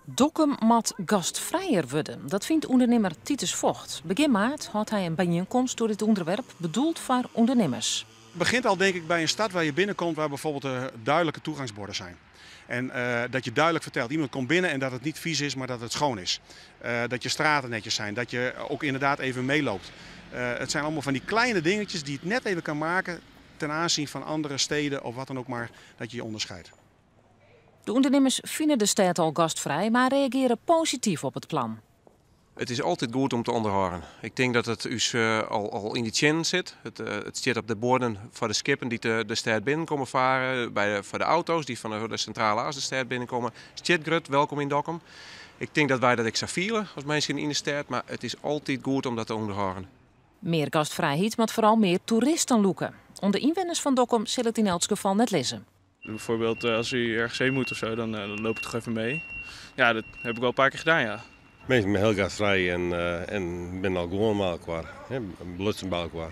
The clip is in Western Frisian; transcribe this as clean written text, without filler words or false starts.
Dokkum moat gastfrijer wurde. Dat fynt ûndernimmer Titus Vogt. Begjin maart hâldt hy in byienkomst oer dit ûnderwerp, bedoeld foar ûndernimmers. Het begint al, denk ik, bij een stad waar je binnenkomt waar bijvoorbeeld duidelijke toegangsborden zijn. En dat je duidelijk vertelt, iemand komt binnen en dat het niet vies is, maar dat het schoon is. Dat je straten netjes zijn, dat je ook inderdaad even meeloopt. Het zijn allemaal van die kleine dingetjes die het net even kan maken ten aanzien van andere steden of wat dan ook maar, dat je je onderscheidt. De ûndernimmers fine de stêd al gastfrij, mar reagearje posityf op it plan. It is altyd goed om te ûnderhâlden. Ik tink dat it ús al yn de teannen sit. It stiet op de buorden foar de skippen dy't de stêd binnenkomme farre, foar de auto's dy't fan de Sintrale As de stêd binnenkomme. Stiet grut, "Welkom in Dokkum". Ik tink dat wy dat ek sa fiele as minsken yn de stêd, mar it is altyd goed om dat te ûnderhâlden. Mear gastfrijheid moat foaral mear toeristen lûke. Oan de ynwenners fan Dokkum sil it yn elts gefal net lizze. Bijvoorbeeld als u ergens heen moet of zo, dan loop ik toch even mee. Ja, dat heb ik wel een paar keer gedaan, ja. Minsken binne hiel gastfrij en binne al gewoan mei elkoar, belutsen by elkoar.